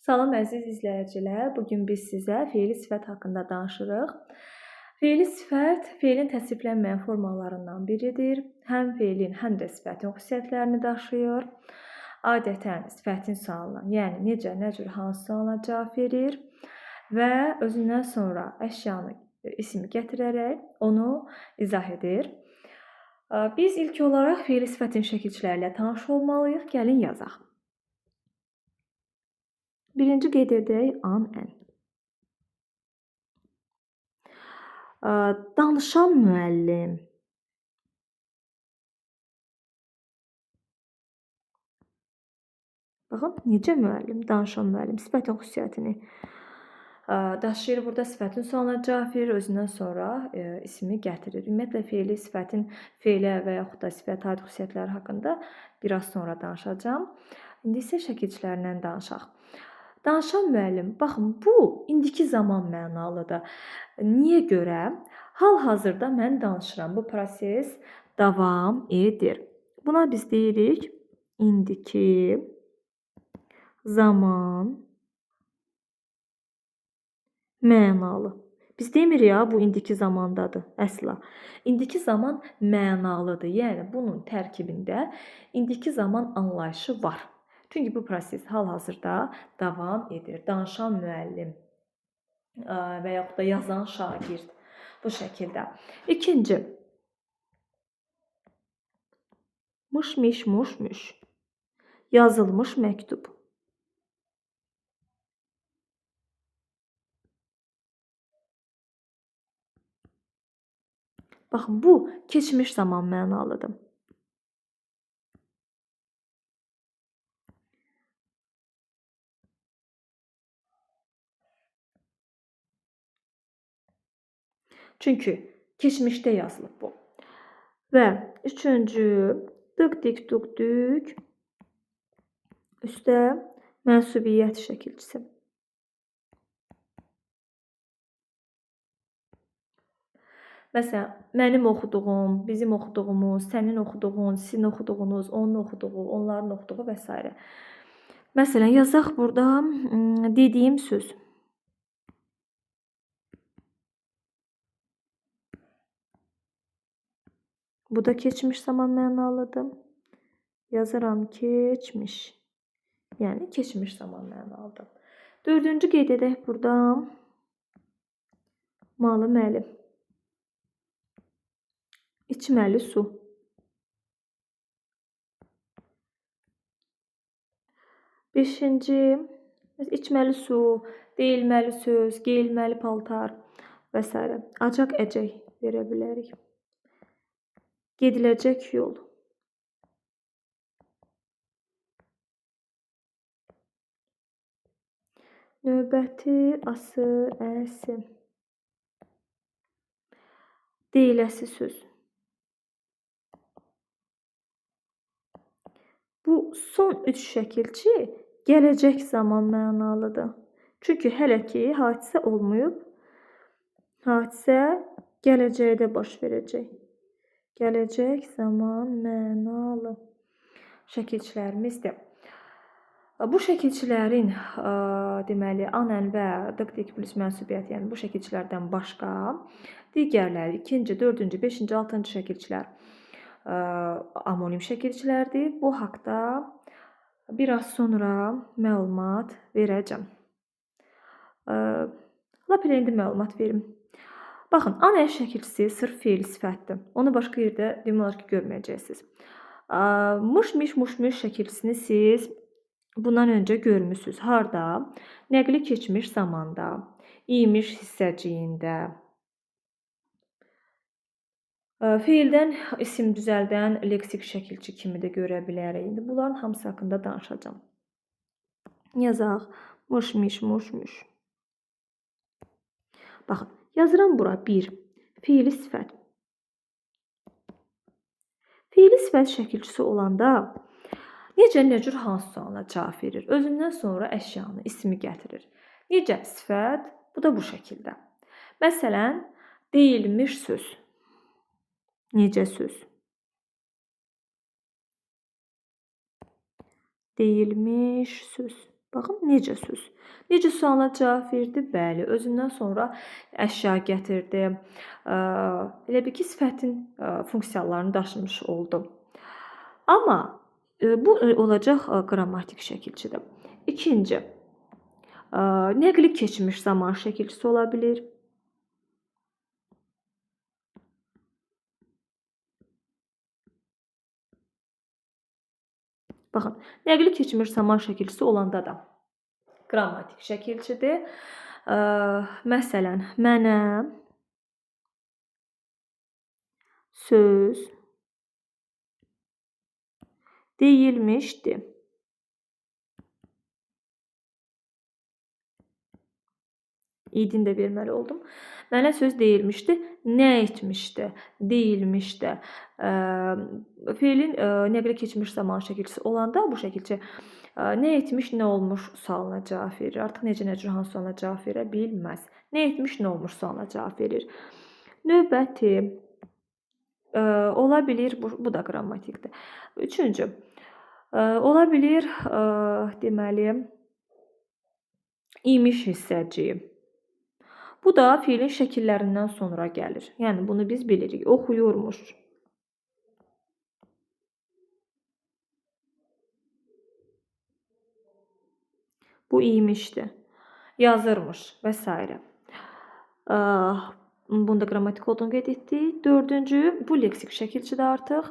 Salam əziz izləyicilər, bu gün biz sizə feili sifət haqqında danışırıq. Feili sifət feilin təsriflənməyən formalarından biridir. Həm feilin, həm də sifətin xüsusiyyətlərini daşıyır. Adətən sifətin sualına, yəni necə, nə cür, hansı sualına cavab verir və özündən sonra əşyanı, ismi gətirərək onu izah edir. Biz ilk olaraq feili sifətin şəkilçiləri ilə tanış olmalıyıq. Gəlin yazaq. Birinci qeyd edək an, ən. Danışan müəllim. Baxın, necə müəllim? Danışan müəllim. Sifətin xüsusiyyətini daşıyır. Burada sifətin sualına cavab verir, özündən sonra ismi gətirir. Ümumiyyətlə, feili sifətin feilə və yaxud da sifətə aid xüsusiyyətləri haqqında biraz sonra danışacağam. İndi isə şəkilçilərindən danışaq. Danışan müəllim, baxın, bu indiki zaman mənalıdır. Niyə görə? Hal-hazırda mən danışıram. Bu proses davam edir. Buna biz deyirik indiki zaman mənalı. Biz demirik ya, bu indiki zamandadır. Əsla. İndiki zaman mənalıdır. Yəni, bunun tərkibində indiki zaman anlayışı var. Çünki bu proses hal-hazırda davam edir. Danışan müəllim və yaxud da yazan şagird bu şəkildə. İkinci, mış, miş, muş, müş. Yazılmış məktub. Baxın, bu keçmiş zaman mənalıdır. Çünki keçmişdə yazılıb bu. Və üçüncü, dık, dik, duk, dük, üstə mənsubiyyət şəkilçisi. Məsələn, mənim oxuduğum, bizim oxuduğumuz, sənin oxuduğun, sizin oxuduğunuz, onun oxuduğu, onların oxuduğu və s. Məsələn, yazaq burada dediyim söz. Bu da keçmiş zaman mənalıdır. Yazıram keçmiş. Yəni, keçmiş zaman mənalıdır. Dördüncü qeyd edək burada. Malı məli. İçməli su. Beşinci, içməli su, deyilməli söz, geyilməli paltar və s. Acaq əcək verə bilərik. Gediləcək yol. Növbəti ası, əsi. Deyiləsi söz. Bu son üç şəkilçi gələcək zaman mənalıdır. Çünki hələ ki hadisə olmayıb, hadisə gələcəkdə baş verəcək. Gələcək zaman mənalı şəkilçilərimizdir. Bu şəkilçilərin deməli, an, ən və dık, dik plus mənsubiyyət, yəni bu şəkilçilərdən başqa digərləri ikinci, dördüncü, beşinci, altıncı şəkilçilər amonim şəkilçilərdir. Bu haqda biraz sonra məlumat verəcəm. Lap elə indi məlumat verim. Baxın, an, ən şəkilçisi sırf feili sifətdir. Onu başqa yerdə demək olar ki, görməyəcəksiniz. Mış, miş, muş, müş şəkilçisini siz bundan öncə görmüsünüz. Harda? Nəqli keçmiş zamanda, imiş hissəciyində. Feildən isim düzəldən leksik şəkilçi kimi də görə bilərik. İndi bunların hamısı haqqında danışacağam. Yazaq. Mış, miş, muş, müş. Baxın, yazıram bura 1. Feili sifət. Feili sifət şəkilçisi olanda necə, nə cür, hansı sualına cavab verir? Özündən sonra əşyanı, ismi gətirir. Necə sifət? Bu da bu şəkildə. Məsələn, deyilmiş söz. Necə söz? Deyilmiş söz. Baxın, necə söz? Necə sualına cavab verdi? Bəli, özündən sonra əşya gətirdi. Elə bil ki, sifətin funksiyalarını daşımış oldu. Amma bu olacaq qrammatik şəkilçidir. İkinci, nəqli keçmiş zaman şəkilçisi ola bilir. Baxın, nəqli keçmiş zaman şəkilçisi olanda da qrammatik şəkilçidir. Məsələn, mənə söz deyilmişdi. İdini də verməli oldum. Mənə söz deyilmişdi. Nə etmişdi? Deyilmişdi. Feilin nəqli keçmiş zaman şəkilçisi olanda bu şəkilçi nə etmiş, nə olmuş sualına cavab verir. Artıq necə, nə cür, hansı sualına cavab verə bilməz. Nə etmiş, nə olmuş sualına cavab verir. Növbəti ola bilir, bu da qrammatikdir. Üçüncü, ola bilir, deməli, imiş hissəciyi. Bu da feilin şəkillərindən sonra gəlir. Yəni, bunu biz bilirik. Oxuyurmuş. Bu imişdir. Yazırmış və s. Bunda qrammatik olduğunu qeyd etdik. Dördüncü, bu leksik şəkilçidir artıq.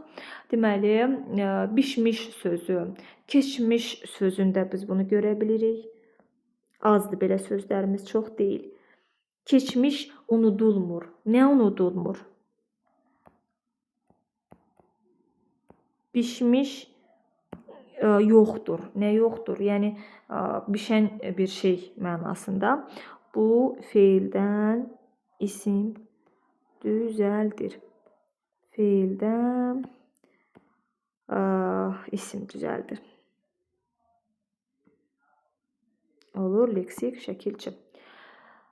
Deməli, bişmiş sözü, keçmiş sözündə biz bunu görə bilirik. Azdır belə sözlərimiz, çox deyil. Keçmiş unudulmur. Nə unudulmur? Bişmiş yoxdur. Nə yoxdur? Yəni, bişən bir şey mənasında. Bu feildən isim düzəldir. Feildən isim düzəldir. Olur leksik şəkilçi.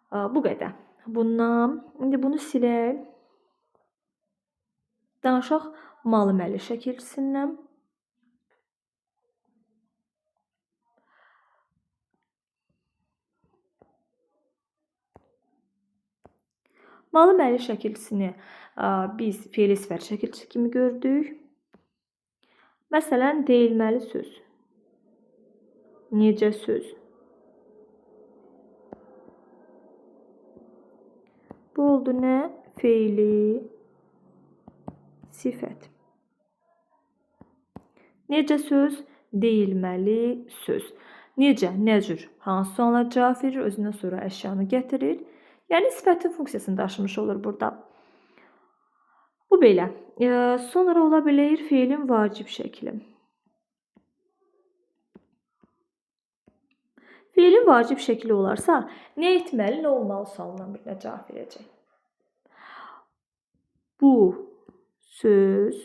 Bu qədər. Bundan, indi bunu silək. Danışaq malı-məli şəkilçisindən. Malı-məli şəkilçisini biz feili sifət şəkilçisi kimi gördük. Məsələn, deyilməli söz. Necə söz? Bu oldu nə? Feili sifət. Necə söz? Deyilməli söz. Necə, nə cür, hansı sualına cavab verir, özündən sonra əşyanı gətirir. Yəni, sifətin funksiyasını daşımış olur burada. Bu belə. Sonra ola bilir feilin vacib şəkli. Feilin vacib şəkli olarsa, nə etməli, nə olmalı sualından birinə cavab verəcək. Bu söz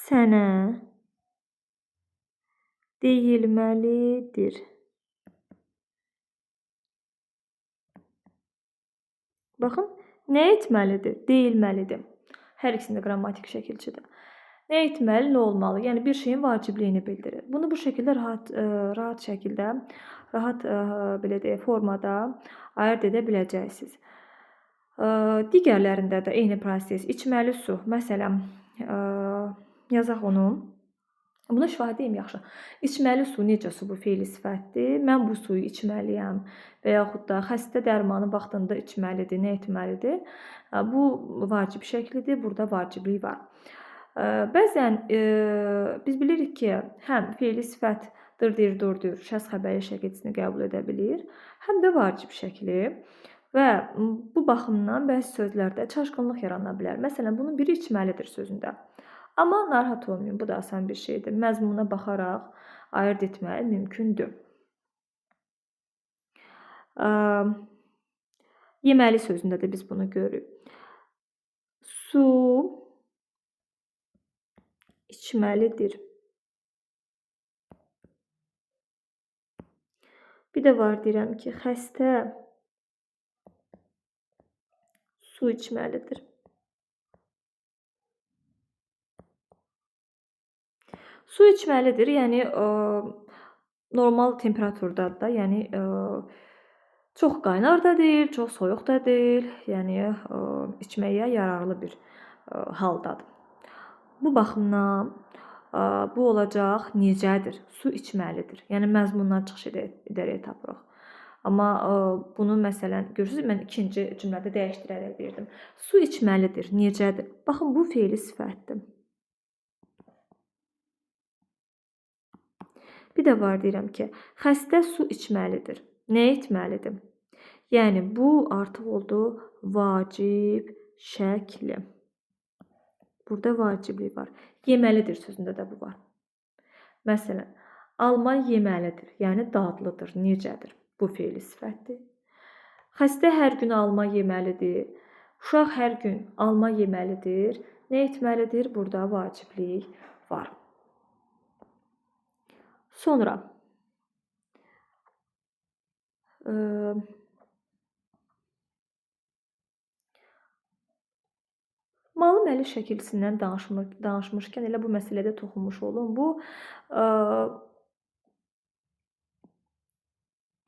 sənə deyilməlidir. Baxın, nə etməlidir? Deyilməlidir. Hər ikisində qrammatik şəkilçidir. Nə etməli, nə olmalı? Yəni, bir şeyin vacibliyini bildirir. Bunu bu şəkildə rahat şəkildə, rahat, belə deyək, formada ayırd edə biləcəksiniz. Digərlərində də eyni proses. İçməli su. Məsələn, yazaq onu. Bunu şifahi deyim yaxşı. İçməli su necə su? Bu feili sifətdir. Mən bu suyu içməliyəm və yaxud da xəstə dərmanı vaxtında içməlidir, nə etməlidir? Bu vacib şəklidir. Burada vaciblik var. Bəzən biz bilirik ki, həm feili sifət dır, dir, dur, dür, şəxs xəbəri şəkilçisini qəbul edə bilir, həm də vacib şəkli və bu baxımdan bəzi sözlərdə çaşqınlıq yarana bilər. Məsələn, bunun biri içməlidir sözündə. Amma narahat olmayın, bu da asan bir şeydir. Məzmuna baxaraq ayırd etmək mümkündür. Yeməli sözündə də biz bunu görürük. Su içməlidir. Bir də var deyirəm ki, xəstə su içməlidir. Su içməlidir, yəni normal temperaturdadır da, yəni çox qaynar da deyil, çox soyuq da deyil, yəni içməyə yararlı bir haldadır. Bu baxımdan bu olacaq necədir? Su içməlidir. Yəni məzmundan çıxış edərək tapırıq. Amma bunu məsələn, görürsüz, mən ikinci cümlədə dəyişdirərək verdim. Su içməlidir, necədir? Baxın, bu feili sifətdir. Bir də var deyirəm ki, xəstə su içməlidir. Nə etməlidir? Yəni, bu artıq oldu vacib şəkli. Burada vaciblik var. Yeməlidir sözündə də bu var. Məsələn, alma yeməlidir, yəni dadlıdır, necədir? Bu feili sifətdir. Xəstə hər gün alma yeməlidir. Uşaq hər gün alma yeməlidir. Nə etməlidir? Burada vaciblik var. Sonra malı məli şəkilçisindən danışmışkən elə bu məsələdə toxunmuş olum. Bu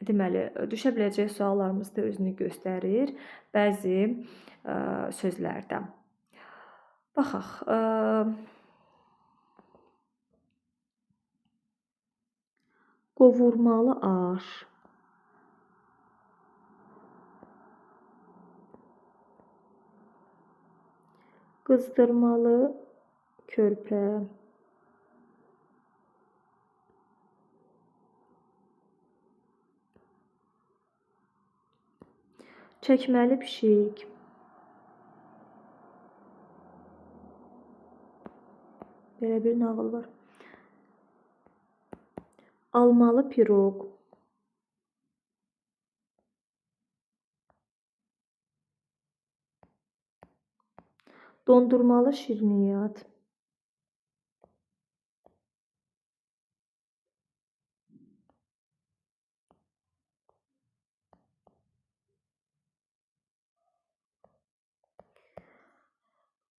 deməli, düşə biləcək suallarımızda özünü göstərir bəzi sözlərdə. Baxaq. Qovurmalı aş, qızdırmalı körpə, çəkməli pişik, belə bir nağıl var. Almalı piroq, dondurmalı şirniyyat,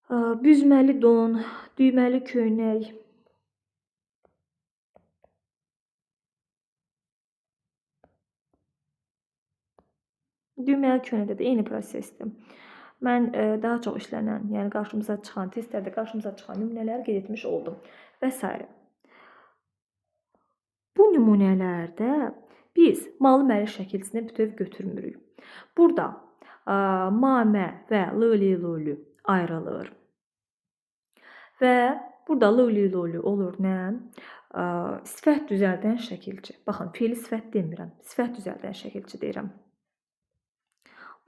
büzməli don, düyməli köynək. Düyməli köynəkdə də eyni prosesdir. Mən daha çox işlənən, yəni qarşımıza çıxan, testlərdə qarşımıza çıxan nümunələri qeyd etmiş oldum və s. Bu nümunələrdə biz malı məli şəkilçisini bütöv götürmürük. Burada ma, mə və l, li, lo, lü ayrılır. Və burada l, li, lo, lü olur nə? Sifət düzəldən şəkilçi. Baxın, feili sifət demirəm, sifət düzəldən şəkilçi deyirəm.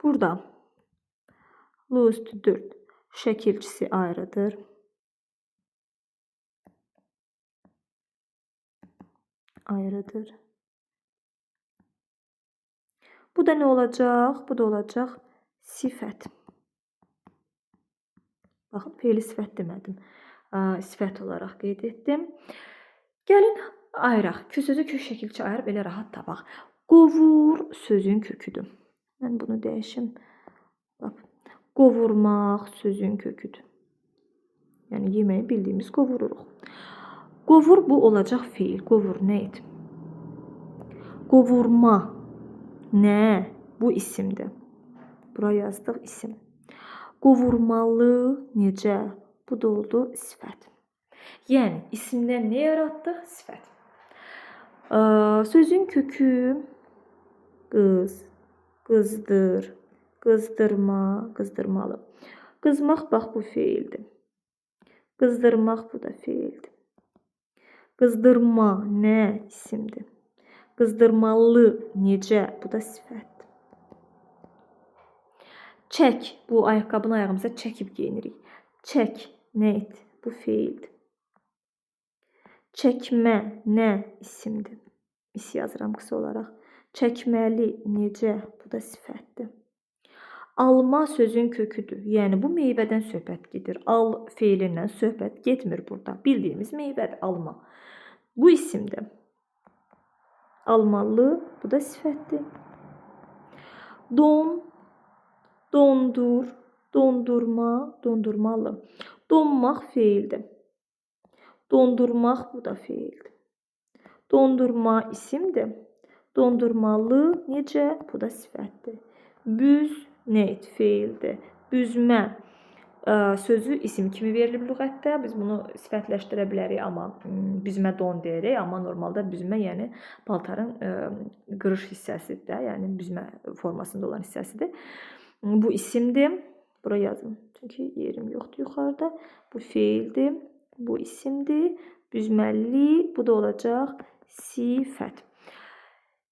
Burada L üstü 4 şəkilçisi ayrıdır. Ayrıdır. Bu da nə olacaq? Bu da olacaq sifət. Baxın, feili sifət demədim. Sifət olaraq qeyd etdim. Gəlin ayıraq. Kü sözü kök şəkilçi ayırıb elə rahat tapaq. Qovur sözün köküdür. Mən bunu dəyişim. Bax, qovurmaq sözün köküdür. Yəni yeməyi bildiyimiz qovururuq. Qovur bu olacaq feil. Qovur nə et? Qovurma nə? Bu isimdir. Bura yazdıq isim. Qovurmalı necə? Bu da oldu sifət. Yəni isimdən nə yaratdıq? Sifət. Sözün kökü qız, qızdır, qızdırma, qızdırmalı. Qızmaq bax bu feildir. Qızdırmaq bu da feildir. Qızdırma nə isimdir. Qızdırmalı necə? Bu da sifətdir. Çək. Bu ayaqqabını ayağımıza çəkib geyinirik. Çək nə et? Bu feildir. Çəkmə nə isimdir. İs yazıram qısa olaraq. Çəkməli necə? Bu da sifətdir. Alma sözün köküdür. Yəni bu meyvədən söhbət gedir. Al feilindən söhbət getmir burada. Bildiyimiz meyvədir alma. Bu isimdir. Almalı, bu da sifətdir. Don, dondur, dondurma, dondurmalı. Donmaq feildir. Dondurmaq, bu da feildir. Dondurma isimdir. Dondurmalı necə? Bu da sifətdir. Büz nə et? Feildir. Büzmə sözü isim kimi verilib lüğətdə. Biz bunu sifətləşdirə bilərik, amma büzmə don deyirik, amma normalda büzmə, yəni paltarın qırış hissəsidir də, yəni büzmə formasında olan hissəsidir. Bu isimdir. Bura yazım. Çünki yerim yoxdur yuxarıda. Bu feildir. Bu isimdir. Büzməli, bu da olacaq sifət.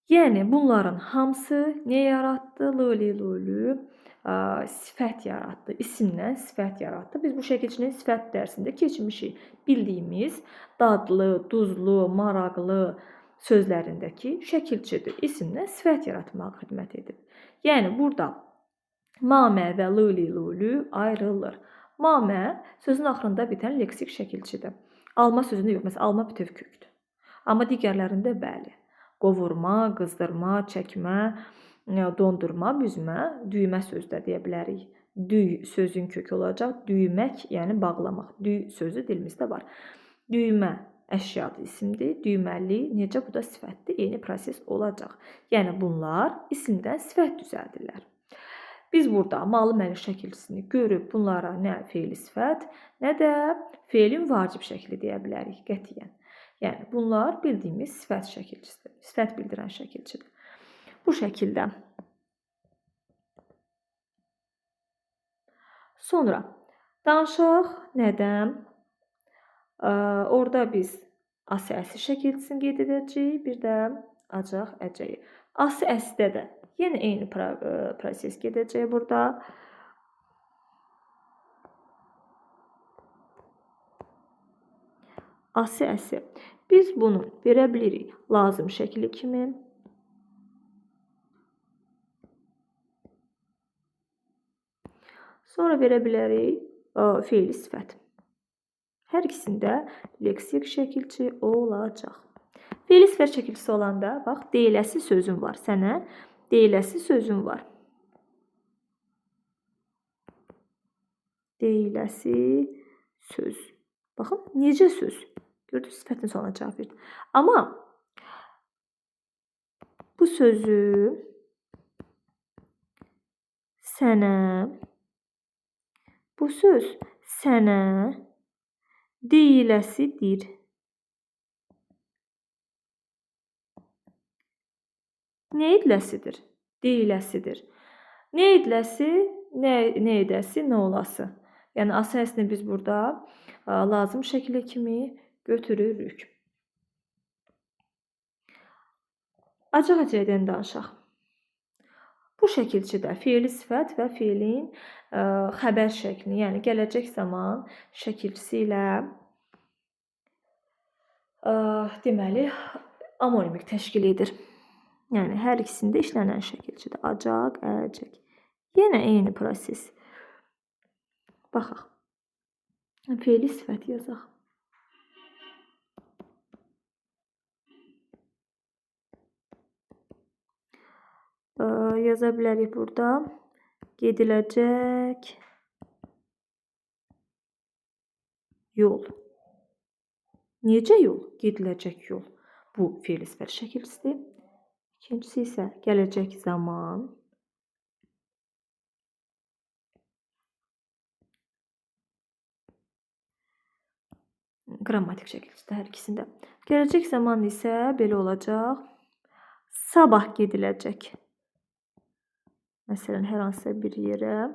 Yəni bunların hamısı nə yaratdı? Lı, li, lu, lü sifət yaratdı. İsimdən sifət yaratdı. Biz bu şəkilçinin sifət dərsində keçmişik. Bildiyimiz dadlı, duzlu, maraqlı sözlərindəki şəkilçidir. İsimdən sifət yaratmağa xidmət edib. Yəni burada mamə və lı, li, lu, lü ayrılır. Mamə sözün axırında bitən leksik şəkilçidir. Alma sözündə yox. Məsələn, alma bütöv kökdür. Amma digərlərində bəli. Qovurma, qızdırma, çəkmə, dondurma, büzmə, düymə sözü də deyə bilərik. Düy sözün kökü olacaq. Düymək, yəni bağlamaq. Düy sözü dilimizdə var. Düymə əşyadır, isimdir. Düyməli necə, bu da sifətdir. Eyni proses olacaq. Yəni bunlar isimdən sifət düzəldirlər. Biz burada malı məli şəkilçisini görüb bunlara nə feili sifət, nə də feilin vacib şəkli deyə bilərik qətiyyən. Yəni bunlar bildiyimiz sifət şəkilçisidir. Sifət bildirən şəkilçidir. Bu şəkildə. Sonra danışaq nədən? Orada biz ası əsi şəkilçisini qeyd edəcəyik, bir də acaq əcəyi. Ası əsdə də yenə eyni proses gedəcək burada. Ası əsi. Biz bunu verə bilirik lazım şəkli kimi. Sonra verə bilərik feili sifət. Hər ikisində leksik şəkilçi olacaq. Feili sifət şəkilçisi olanda, bax, deyiləsi sözüm var sənə. Deyiləsi sözüm var. Deyiləsi söz. Baxın, necə söz? Gördünüz, sifətin sonuna cavab verdi. Amma bu sözü sənə, bu söz sənə deyiləsidir. Nə ediləsidir? Deyiləsidir. Nə ediləsi, nə edəsi, nə olası. Yəni ası əsini biz burada lazım şəkli kimi götürürük. Acaq əcəkdən danışaq. Bu şəkilçidə feili sifət və feilin xəbər şəklini, yəni gələcək zaman şəkilçisi ilə deməli amonimik təşkil edir. Yəni hər ikisində işlənən şəkilçidir. Acaq, əcək. Yenə eyni proses. Baxaq. Feili sifət yazaq. Yaza bilərik burada. Gediləcək yol. Necə yol? Gediləcək yol. Bu feili sifət şəkilçisidir. İkincisi isə gələcək zaman. Qrammatik şəkilçidir hər ikisində. Gələcək zaman isə belə olacaq. Sabah gediləcək. Məsələn, hər hansısa bir yerə.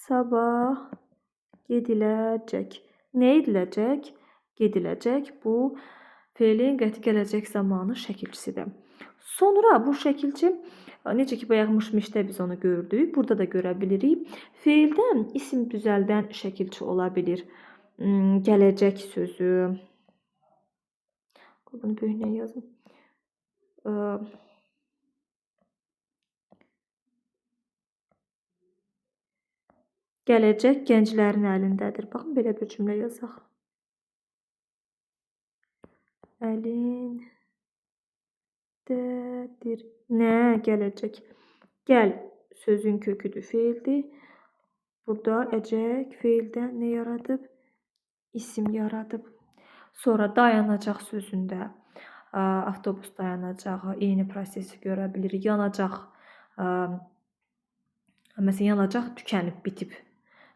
Sabah gediləcək. Nə ediləcək? Gediləcək. Bu feilin qəti gələcək zamanı şəkilçisidir. Sonra bu şəkilçi, necə ki bayaq mışmışda biz onu gördük, burada da görə bilirik. Feildən isim düzəldən şəkilçi ola bilir. Gələcək sözü. Bunu böyüklə yazım. Gələcək gənclərin əlindədir. Baxın, belə bir cümlə yazaq. Əlindədir. Nə gələcək? Gəl sözün köküdür, feildir. Burada əcək feildən nə yaradıb? İsim yaradıb. Sonra dayanacaq sözündə avtobus dayanacağı eyni prosesi görə bilirik. Yanacaq, məsələn, yanacaq tükənib, bitib.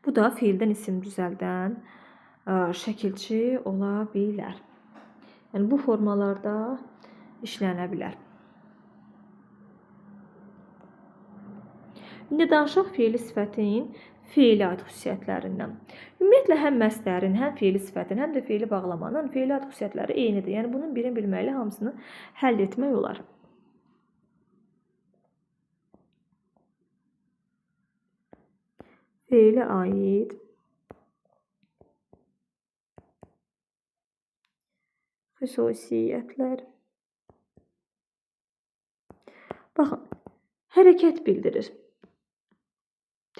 Bu da feildən isim düzəldən şəkilçi ola bilər. Yəni, bu formalarda işlənə bilər. İndi danışaq feili sifətin feilə aid xüsusiyyətlərindən. Ümumiyyətlə, həm məslərin, həm feili sifətin, həm də feili bağlamanın feilə aid xüsusiyyətləri eynidir. Yəni, bunun birini bilməklə hamısını həll etmək olar. Feilə aid xüsusiyyətlər. Baxın, hərəkət bildirir.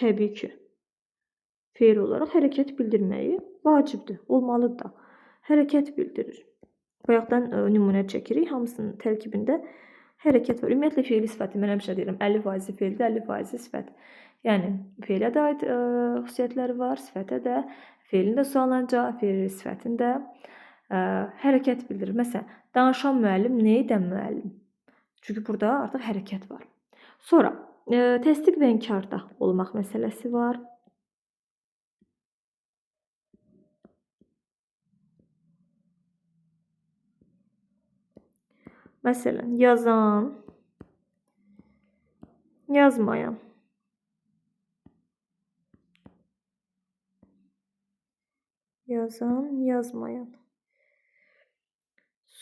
Təbii ki, feil olaraq hərəkət bildirməyi vacibdir, olmalıdır da. Hərəkət bildirir. Bayaqdan nümunə çəkirik, hamısının tərkibində hərəkət var. Ümumiyyətlə, feili sifəti, mən həmişə deyirəm, 50% feildə, 50% sifət. Yəni, feilə də aid xüsusiyyətləri var, sifətə də, feilin də sualına cavab verir, sifətin də hərəkət bildirir. Məsələn, danışan müəllim, nə edən müəllim? Çünki burada artıq hərəkət var. Sonra, təsdiq və inkarda olmaq məsələsi var. Məsələn, yazan, yazmayan. Yazan, yazmayan.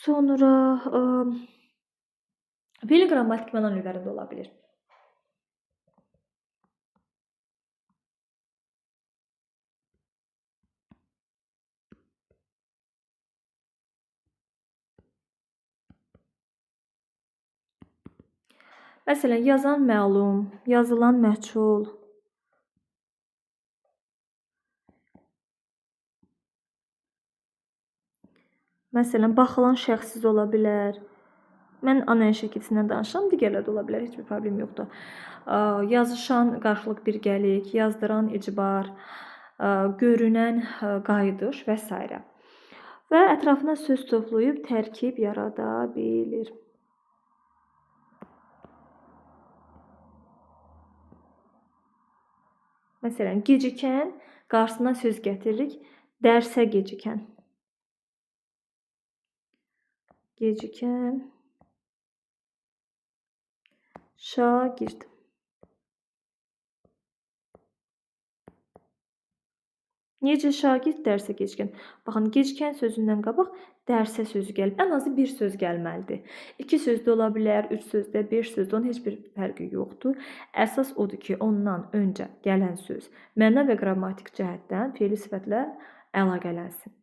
Sonra, feilin qrammatik məna növlərində ola bilir. Məsələn, yazan məlum, yazılan məchul. Məsələn, baxılan şəxssiz ola bilər. Mən ana şəkilsindən danışıram, digərləri də ola bilər, heç bir problem yoxdur. Yazışan qarşılıq birgəlik, yazdıran icbar, görünən qayıdış və s. Və ətrafına söz toplayıb tərkib yarada bilir. Məsələn, gecikən, qarşısına söz gətiririk, dərsə gecikən. Gecikən şagird. Necə şagird dərsə gecikən? Baxın, gecikən sözündən qabaq dərsə sözü gəlib. Ən azı bir söz gəlməlidir. İki söz də ola bilər, üç söz də, bir söz də, onun heç bir fərqi yoxdur. Əsas odur ki, ondan öncə gələn söz məna və qrammatik cəhətdən feili sifətlə əlaqələnsin.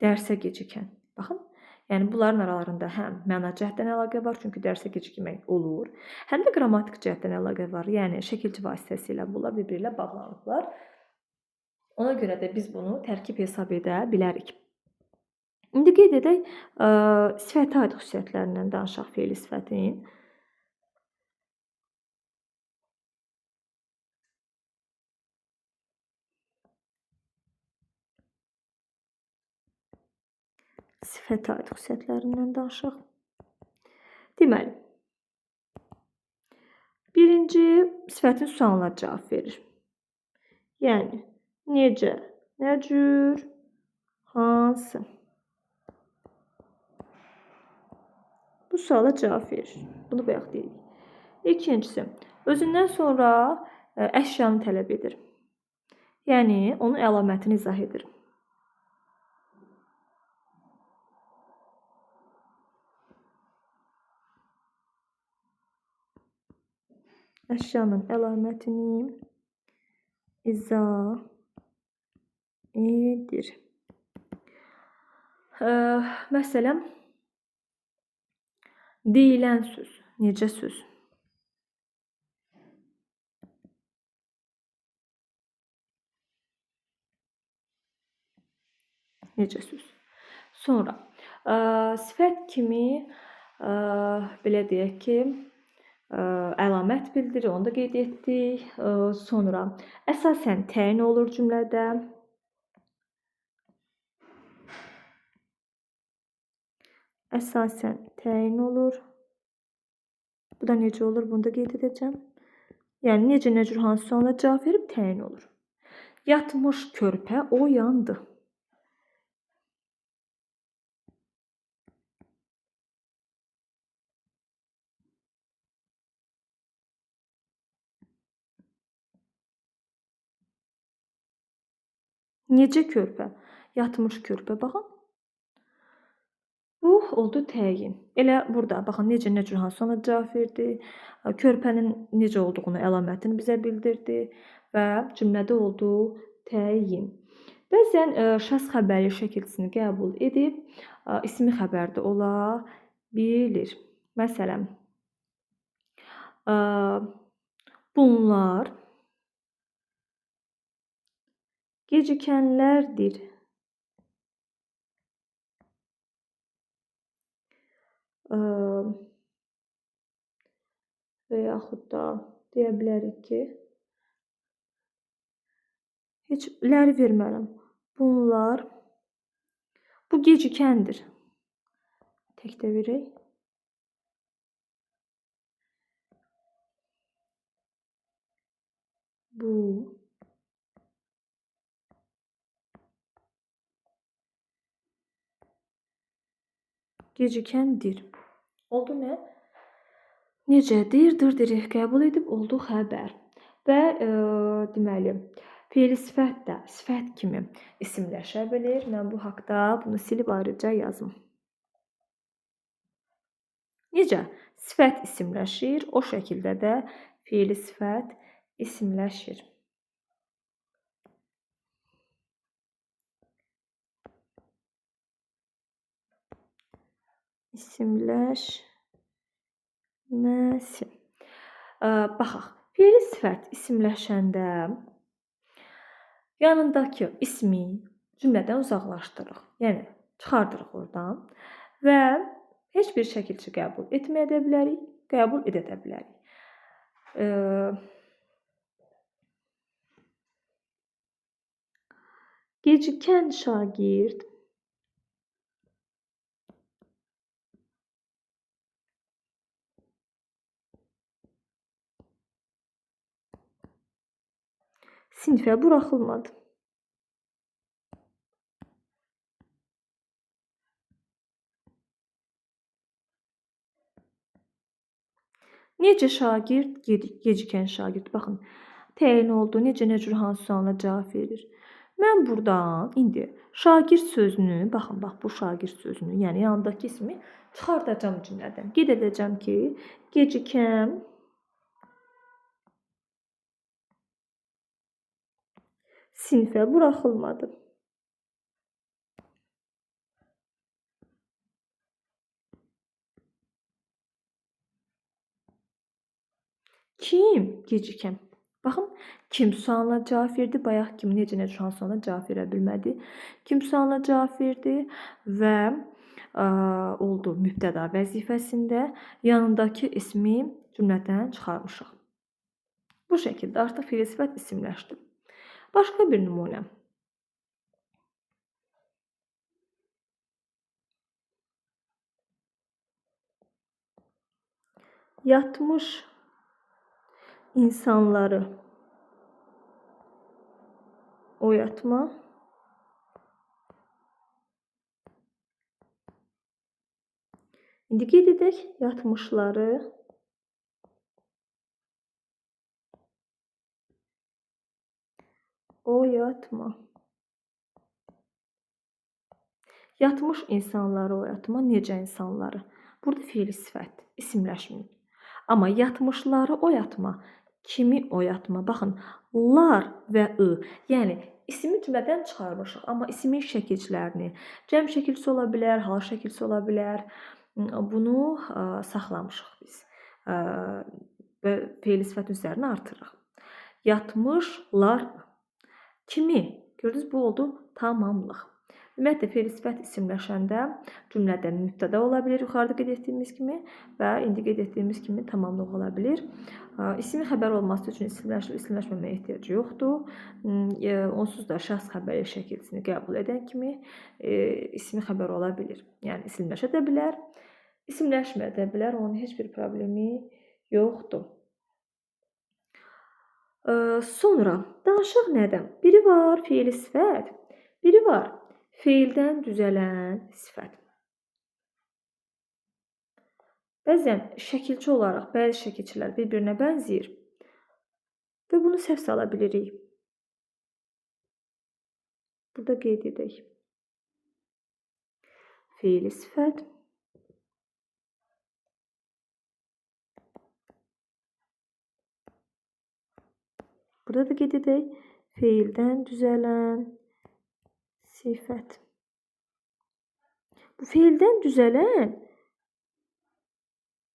Dərsə gecikən. Baxın, yəni bunların aralarında həm məna cəhətdən əlaqə var, çünki dərsə gecikmək olur, həm də qrammatik cəhətdən əlaqə var. Yəni şəkilçi vasitəsilə bunlar bir-biri ilə bağlanıblar. Ona görə də biz bunu tərkib hesab edə bilərik. İndi qeyd edək, sifətə aid xüsusiyyətlərindən danışaq feili sifətin. Sifətə aid xüsusiyyətlərindən danışaq. Deməli, birinci sifətin sualına cavab verir. Yəni, necə, nə cür, hansı? Bu suala cavab verir. Bunu bayaq deyirik. İkincisi, özündən sonra əşyanı tələb edir. Yəni, onun əlamətini izah edir. Əşyanın əlamətini izah edir. Məsələn, deyilən söz, necə söz? Necə söz? Sonra, sifət kimi, belə deyək ki, əlamət bildirir, onu da qeyd etdik. Sonra, əsasən təyin olur cümlədə. əsasən təyin olur. Bu da necə olur? Bunu da qeyd edəcəm. Yəni, necə, nə cür, hansı sualına cavab verib təyin olur. Yatmış körpə oyandı. Necə körpə? Yatmış körpə. Baxın. Bu oldu təyin. Elə burada, baxın, necə, nə cür, hansı sualına cavab verdi. Körpənin necə olduğunu, əlamətini bizə bildirdi və cümlədə oldu təyin. Bəzən şəxs xəbəri şəkilçisini qəbul edib, ismi xəbər də ola bilir. Məsələn, bunlar gecikənlərdir. Və yaxud da deyə bilərik ki, heç ləri vermərəm. Bunlar, bu gecikəndir. Tək də verək. Bu gecikəndir. Oldu nə? Necədir? Dır diri qəbul edib oldu xəbər. Və deməli, fe'li sifət də sifət kimi isimləşə bilir. Mən bu haqda bunu silib ayrıca yazım. Necə? Sifət isimləşir, o şəkildə də fe'li sifət isimləşir. İsimləşməsi. Baxaq, fe'li sifət isimləşəndə yanındakı ismi cümlədən uzaqlaşdırırıq. Yəni, çıxardırıq oradan və heç bir şəkilçi qəbul etməyə də bilərik, qəbul edə də bilərik. Gecikən şagird sinifə buraxılmadı. Necə şagird, gecikən şagird. Baxın, təyin oldu. Necə, nə cür, hansı sualına cavab verir. Mən buradan indi şagird sözünü, baxın, bax, bu şagird sözünü, yəni yanındakı ismi çıxardacağam cümlədən. Qeyd edəcəm ki, gecikən sinifə buraxılmadı. Kim gecikən? Baxın, kim sualına cavab verdi? Bayaq kim, necə, nə cür, hansı sualına cavab verə bilmədi. Kim sualına cavab verdi və oldu mübtəda vəzifəsində yanındakı ismi cümlədən çıxarmışıq. Bu şəkildə artıq fe'li sifət isimləşdi. Başqa bir nümunə. Yatmış insanları oyatma. İndi qeyd edək yatmışları oyatma. Yatmış insanları oyatma. Necə insanları? Burada fe'li sifət isimləşməyib. Amma yatmışları oyatma. Kimi oyatma? Baxın, lar və ı. Yəni, ismi cümlədən çıxarmışıq. Amma ismin şəkilçilərini, cəm şəkilçisi ola bilər, hal şəkilçisi ola bilər. Bunu saxlamışıq biz. Və fe'li sifətin üzərinə artırırıq. Yatmışlar. Kimi? Gördünüz, bu oldu tamamlıq. Ümumiyyətlə, feili sifət isimləşəndə cümlədə mübtəda ola bilir, yuxarıda qeyd etdiyimiz kimi və indi qeyd etdiyimiz kimi tamamlıq ola bilir. İsmi xəbər olması üçün isimləşməməyə ehtiyacı yoxdur. Onsuz da şəxs xəbəri şəkilçisini qəbul edən kimi ismi xəbər ola bilir. Yəni, isimləşə də bilər, isimləşməyə də bilər, onun heç bir problemi yoxdur. Sonra danışıq nədən? Biri var feili sifət, biri var feildən düzələn sifət. Bəzən şəkilçi olaraq bəzi şəkilçilər bir-birinə bənzəyir və bunu səhv sala bilirik. Burada qeyd edək. Feili sifət. Burada da qeyd edək. Feildən düzələn sifət. Bu feildən düzələn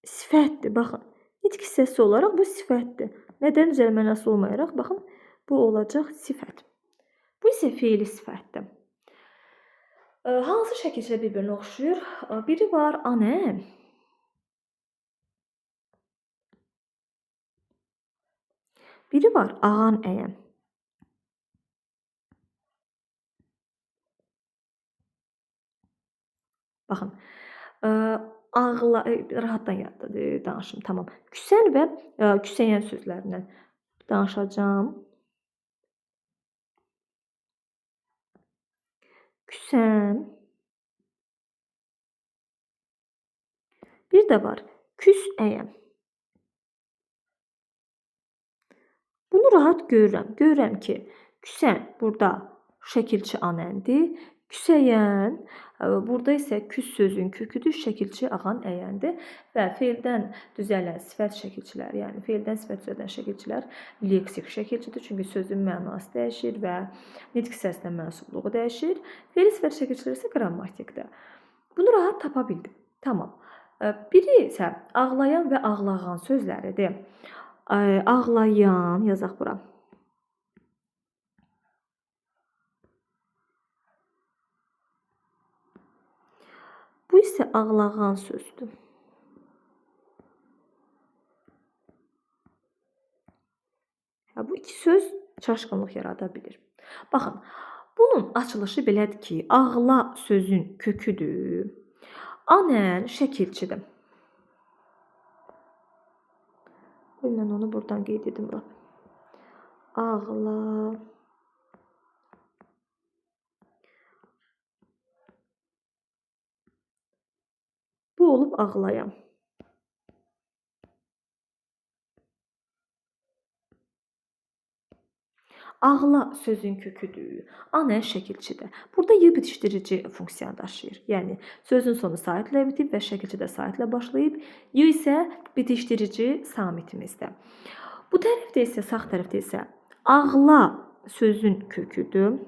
sifətdir. Baxın, nitq hissəsi olaraq bu sifətdir. Nədən düzəlmə mənası olmayaraq, baxın, bu olacaq sifət. Bu isə feili sifətdir. Hansı şəkilçilər bir-birinə oxşayır? Biri var anə. Biri var ağan əyən. Baxın, ağla, rahatdan yadda danışım, tamam. Küsən və küsəyən sözlərindən danışacağam. Küsən. Bir də var küs əyən. Bunu rahat görürəm. Görürəm ki, küsən burada şəkilçi anəndir. Küsəyən, burada isə küs sözün köküdür, şəkilçi ağan əyəndir və feildən düzələn sifət şəkilçiləri, yəni feildən sifət düzələn şəkilçilər leksik şəkilçidir. Çünki sözün mənası dəyişir və nitq hissəsinə mənsubluğu dəyişir. Feili sifət şəkilçiləri isə qrammatikdir. Bunu rahat tapa bildim. Tamam. Biri isə ağlayan və ağlağan sözləridir. Ağlayan, yazaq bura. Bu isə ağlağan sözdür. Bu iki söz çaşqınlıq yarada bilir. Baxın, bunun açılışı belədir ki, ağla sözün köküdür. Anən şəkilçidir. Qoy, mən onu buradan qeyd edim. Ağla. Bu olub ağlayan. Ağla sözün köküdür. Anə şəkilçidir. Burada y bitişdirici funksiyanı daşıyır. Yəni sözün sonu saitlə bitib və şəkilçi də saitlə başlayıb. Y isə bitişdirici samitimizdə. Bu tərəfdə isə, sağ tərəfdə isə ağla sözün köküdür.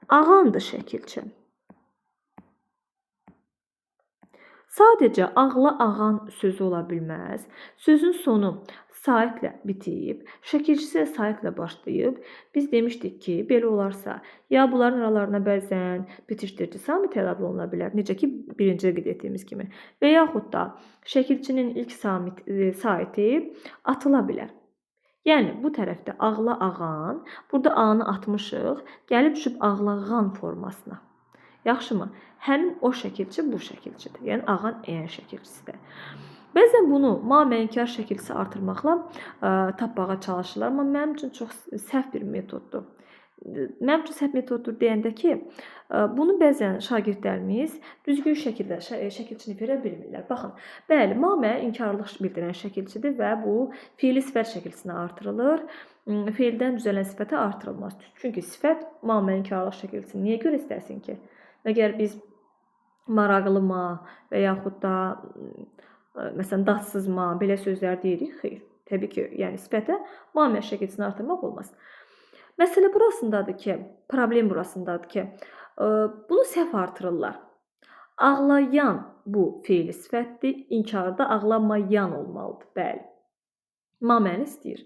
Ağandır şəkilçi. Sadəcə ağla ağan sözü ola bilməz. Sözün sonu saitlə bitib, şəkilçisi saitlə başlayıb. Biz demişdik ki, belə olarsa, ya bunların aralarına bəzən bitişdirici samit əlavə oluna bilər, necə ki, birincidə qeyd etdiyimiz kimi. Və yaxud da şəkilçinin ilk saiti atıla bilər. Yəni, bu tərəfdə ağla ağan, burada A-nı atmışıq, gəlib düşüb ağlağan formasına. Yaxşımı? Həmin o şəkilçi bu şəkilçidir. Yəni, ağan əyən şəkilçisidir. Bəzən bunu ma-mənkar şəkilçisi artırmaqla tapmağa çalışırlar. Amma mənim üçün çox səhv bir metoddur. Mənim üçün səhv metoddur deyəndə ki, bunu bəzən şagirdlərimiz düzgün şəkildə şəkilçini verə bilmirlər. Baxın, bəli, ma-mə inkarlıq bildirən şəkilçidir və bu fiili sifət şəkilçisinə artırılır. Feildən düzələn sifətə artırılmaz. Çünki sifət ma-mə inkarlıq şəkilçisini niyə görə istəsin ki? Əgər biz maraqlı ma və yaxud da məsələn dadsız ma belə sözlər deyirik, xeyr. Təbii ki, yəni sifətə ma-mə şəkilçisini artırmaq olmaz. Məsələ burasındadır ki, problem burasındadır ki, bunu səhv artırırlar. Ağlayan bu feili sifətdir, inkarda ağlamayan olmalıdır, bəli. Ma məni istəyir.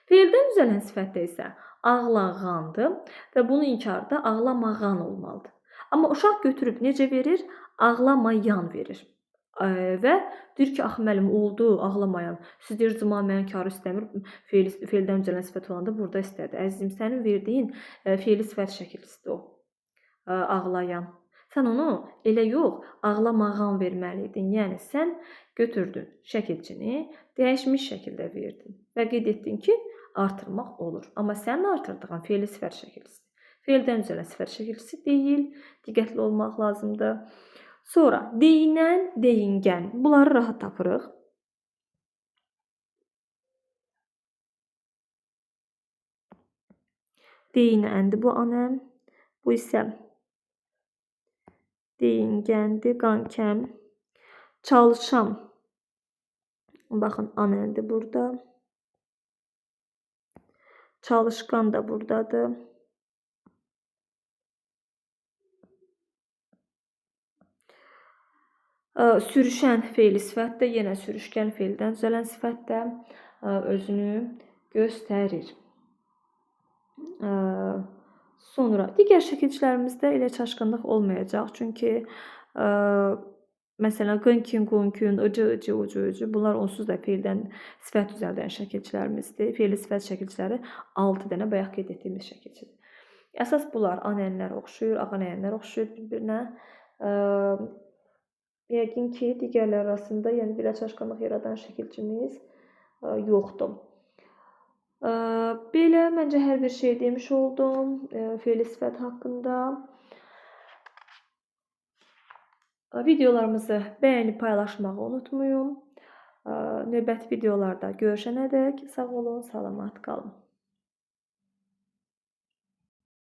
Feildən düzələn sifətdə isə Ağlağandır və bunun inkarı da ağlamağan olmalıdır. Amma uşaq götürüb necə verir? Ağlamayan verir. Və deyir ki, axı müəllim oldu ağlamayan. Siz deyirsiniz, cuma mənim karı istəmir. Feildən düzələn sifət olanda burada istədi. Əzizim, sənin verdiyin feili sifət şəkilçisidir o. Ağlayan. Sən onu elə yox, ağlamağan verməli idin. Yəni sən götürdün şəkilçini, dəyişmiş şəkildə verdin və qeyd etdin ki, artırmaq olur. Amma sənin artırdığın feili sifət şəkilçisidir. Feildən düzələn sifət şəkilçisi deyil. Diqqətli olmaq lazımdır. Sonra deyinən, deyingən. Bunları rahat tapırıq. Deyinəndir bu anəm. Bu isə deyingəndir, qankəm. Çalışam. Baxın, anəndir burada. Çalışqan da buradadır. Sürüşən feili sifətdə, yenə sürüşkən feildən düzələn sifətdə özünü göstərir. Sonra digər şəkilçilərimizdə elə çaşqınlıq olmayacaq. Çünki məsələn, qınkin, qunkün, ıcı, ıcı, ucu, ucu bunlar onsuz da feildən sifət düzəldən şəkilçilərimizdir. Feili sifət şəkilçiləri 6 dənə bayaq qeyd etdiyimiz şəkilçidir. Əsas bunlar anənlər oxşuyur, ağanənlər oxşuyur bir-birinə. Yəqin ki, digərlər arasında, yəni belə çaşqınlıq yaradan şəkilçimiz yoxdur. Belə, məncə hər bir şey demiş oldum feili sifət haqqında. Videolarımızı bəyənib paylaşmağı unutmayın. Növbəti videolarda görüşənədək sağ olun, salamat qalın.